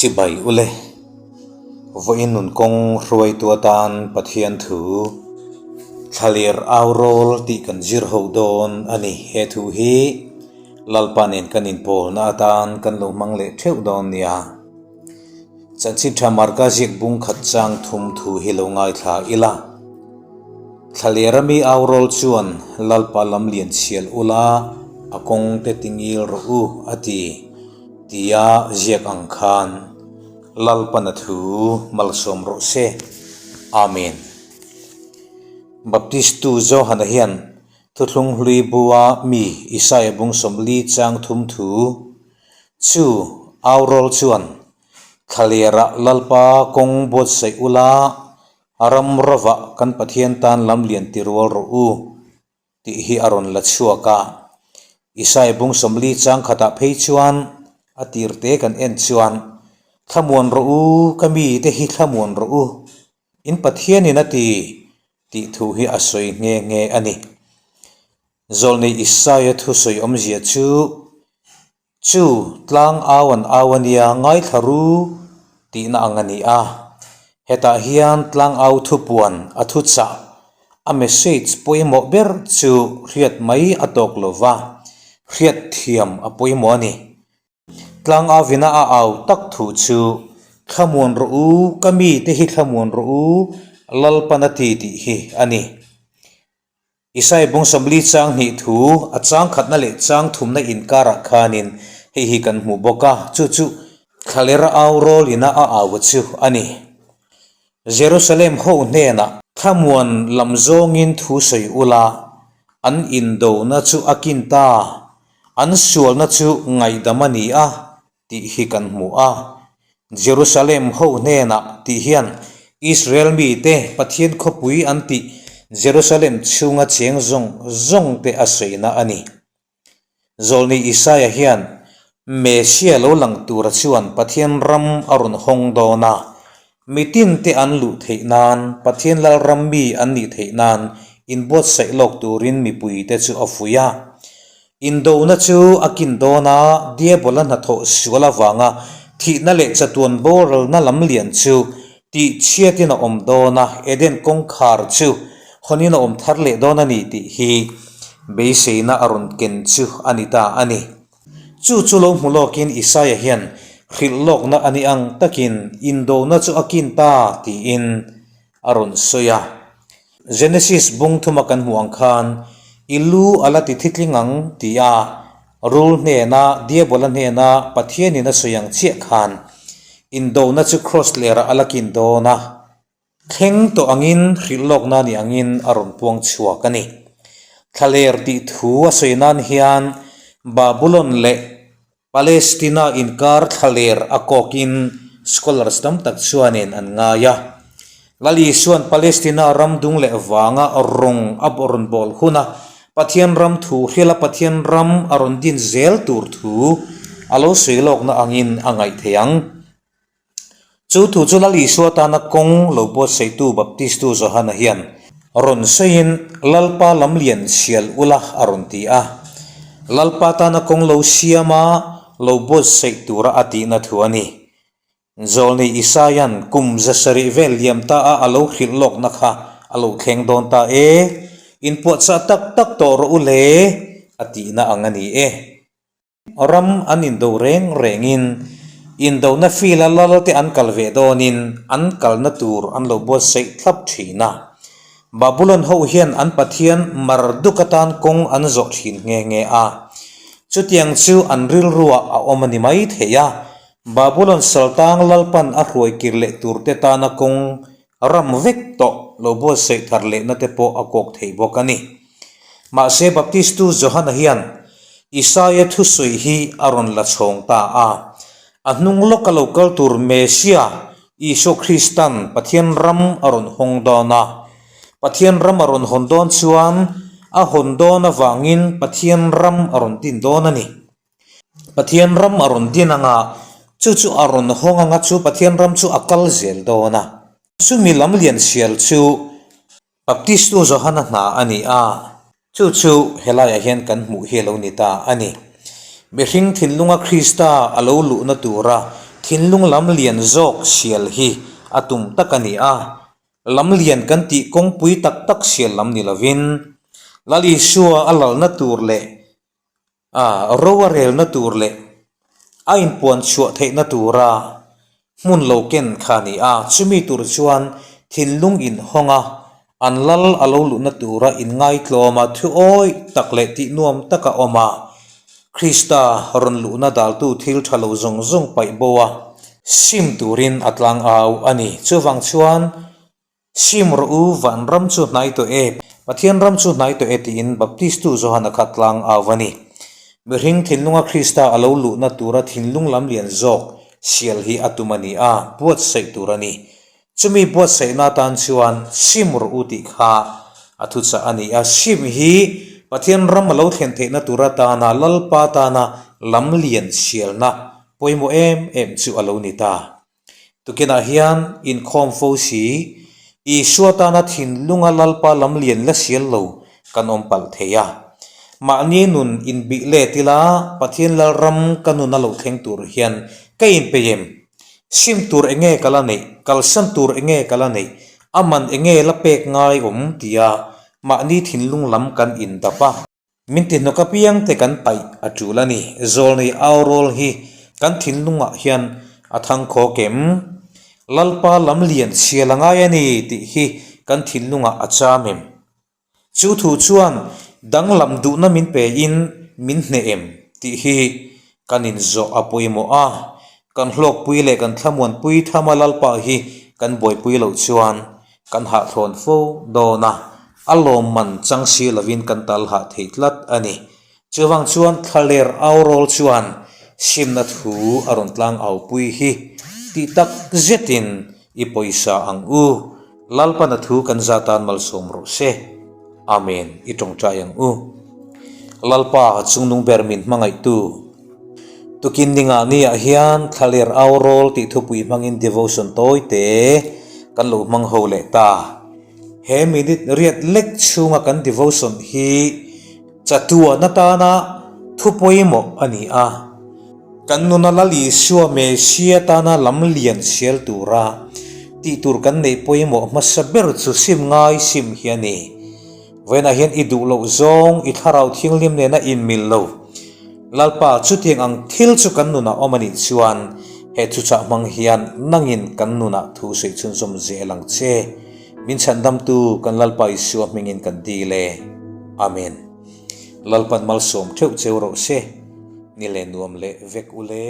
Chibai ule, vawiin nun kawng hruaitu atan Pathian thu thlaler au rawl tih kan zir ho dawn a ni. He thu hi Lalpa nen kan inpawlna atan kan lo hmang leh theuh dawn nia. Chanchin tha Marka ziak bung khat chang thum thu hi lo ngaithla ila. Thlalera mi au rawl chuan Lalpa lam lian chhial ula a kawng te tingil rawh u a ti. Tia ziak ang khan Lalpana thu malsawm rawh se. Amen. Baptist tu Johana hian Thuthlung hlui bua mi Isaia bung 40 chang thum thu chu au rawl chuan Thlalerah Lalpa kawng buatsaih ula ram rovah kan Pathian tan lam lian ti rual rawh u tih hi a rawn la chhuak a. Isai bung 40 chang khatah phei chuan a tirte kan en chuan, Thlamuan rawh u, ka mite hi thlamuan rawh u, in Pathianin a ti, tih thu hi a sawi nghe nghe a ni. Zawlnei Isaia thusawi awmzia chu, Chu tlang au an au a nia ngaithla ru tihna ang a ni a. Hetah hian tlang au thupuan a thuchah, a message pawimawh ber chu hriat mai a tawk lo va, hriat thiam a pawimawh a ni. Tlang auvina a au tak thu chu, Thlamuan rawh u, ka mite hi thlamuan rawh u, Lalpan a ti tih hi a ni. Isai bung 40 chang hnih thu a chang khatna leh chang thumna inkarah khanin hei hi kan hmuh bawk a, chu chu thlalera au rawl ina a au chu a ni. Jerusalem ho hnenah thlamuan lam zawngin thu sawi ula, an indona chu a kin ta, an sualna chu ngaihdam a ni a, tih hi kan hmu a. Jerusalem ho hnenah tih hian Israel mite Pathian khawpui an tih Jerusalem chhunga cheng zawng zawng te a sawina a ni. Zawlni Isaia hian Messiah lo lang tura chuan Pathian ram a rawn hawng dawn a, mitin te an luh theih nan, Pathian Lalram mi an nih theih nan inbuatsaih lawk turin mipuite chu a fuih a. Indona chu a kin dawn a, Diabola hnathawh sual avanga thihna leh chatuan boralna lam lian chu tih chhiatin a awm dawn a, Eden kawngkhar chu hawnin a awm thar leh dawn a ni tih hi beiseina a rawn ken chu a ni ta a ni. Chu chu lo hmu lawkin Isaia hian hrilh lawkna a ni ang takin indona chu a kin ta tiin a rawn sawi a. Genesis bung thuma kan hmuh ang khan, I lu a la ti thitling ang ti a, rul hnena, Diabola hnena Pathianin a sawi ang chiah khan, indona chu Kraws lerah a la kin dawn a, thleng tawh angin hrilh lawkna ni angin a rawn puang chhuak a ni. Thlaler tih thu a sawi nan hian Babulon leh Palestina inkar thlaler a kawkin scholars tam tak chuanin an ngai a. Lal Isua'n Palestina ram dung leh vanga rawng a rawn bawl huna Pathian ram thu hrila Pathian ram a rawn din zel tur thu a lo sawi lawkna angin a ngaih thei ang. Chu thu chu Lal Isua tana kawng lo buatsaihtu Baptistu Johana hian rawn sawiin Lalpa lam lian sial ula a rawn ti a. Lalpa tana kawng lo siama lo buatsaih tura a tihna thu a ni. Zawlnei Isaia'n kum 700 vel liam ta a a lo hrilh lawkna kha a lo thleng dawn ta e, inpuahchah tak tak tawh rawh u le a tihna ang a ni e. Ram an indo reng rengin indona fila lal te an kal ve dawnin an kalna tur an lo buatsaih thlap thin a. Babulon ho hian an pathian Marduk atan kawng an zawh thin nghe nghe a. Chutiang chu an rilruah a awm a ni mai thei a, Babulon saltang lalpan a hruai kir leh turte tana kawng ram vek tawh lo buatsaih thar lehna te pawh a kawk thei bawk a ni. Mahse Baptistu Johana hian Isaia thusawi hi a rawn la chhawng ta a. A hnung lawka lo kal tur Messia, Isua Kristan Pathian ram a rawn hawng dawn a. Pathian ram a rawn hawn dawn chuan a hawn dawn avangin Pathian ram a rawn din dawn a ni. Pathian ram a rawn din anga, chu chu a rawn hawng anga chu Pathian ram chu a kal zel dawn a. Chumi lam lian sial chu Baptistu Johana hna a ni a, chu chu helaiah hian kan hmuh hi a lo ni ta a ni. Mihring thinlunga Krista a lo luhna tura thinlung lam lian zawk sial hi a tum tak a ni a. Lam lian kan tih kawngpui tak tak sial lam ni lovin, Lal Isua a lalna tur leh a ro a relna tur leh a inpuan chhuah theihna tura hmun lo ken kha a ni a. Chumi tur chuan thinlung inhawng a, an lal a lo luhna tura inngaitlawm a, thu awih tak leh tih nuam taka awm a, Krista rawn luhna daltu thil tha lo zawng zawng paih bo a, sim turin a tlang au a ni. Chuvang chuan Sim rawh u, van ram chu hnai tawh e, Pathian ram chu hnai tawh e tiin Baptistu Johana kha tlang au a ni. Mihring thinlunga Krista a lo luhna tura thinlung lam lian zawk sial hi a tum a ni a, buatsaih tur a ni. Chumi buatsaihna atan chuan sim rawh u tih kha a thuchah a ni a. Sim hi Pathian ram a lo thlen theihna tur atana Lalpa tana lam lian sialna pawimawh em em chu a lo ni ta. Tukinah hian inkhawm fo si, Isua tana thinlunga Lalpa lam lian la sial lo kan awm palh thei a. Mahni nun inbih let ila Pathian Lalram ka nun a lo thleng tur hian ka inpeih em? Sim tur enge ka la neih, kalsan tur enge ka la neih, a man enge la pek ngai awm tia mahni thinlung lam kan indap a. Min ti hnawk apiang te kan paih a tul a ni. Zawlnei aurawl hi kan thinlungah hian a thang khawk em? Lalpa lam lian chhial a ngai a ni tih hi kan thinlungah a cham em? Chu thu chuan danglam duhna min pe in min hneh em tih hi kan inzawh a pawimawh a. Kan hlawkpui leh kan thlamuanpui thama Lalpa hi kan buaipui loh chuan Kan hahthlawn fo dawn a, a lawmman chang si lovin kan tal hah thei tlat a ni. Chuvang chuan thlaler aurawl chuan simna thu a rawn tlang aupui hi tih tak zetin i pawisa ang u. Lalpana thu kan za tan malsawm rawh se. Amen i tawngtai ang u. Lalpa chungnung ber min hmangaihtu. Tukin ninga niah hian thlaler aurawl tih thupui hmangin devotion tawi te kan lo hmang ho leh ta. He minute riat lek chhunga kan devotion hi chatuan atana thu pawimawh a ni a. Kan nuna Lal Isua Messia tana lam lian sial tura tih tur kan neih pawimawh hmasa ber chu sim ngai sim hi a ni. Vawiinah hian i duh loh zawng i thlarau thianghlim nena inmil lo. Lalpa, chutiang ang thil chu kan nunah awm a nih chuan he thuchah hmang hian nangin kan nunah thu sawi chhunzawm zel ang che. Min chhandamtu kan Lalpa Isua hmingin kan dil e. Amen. Lalpan malsawm theuh cheu rawh se. Ni leh nuam leh vek u le.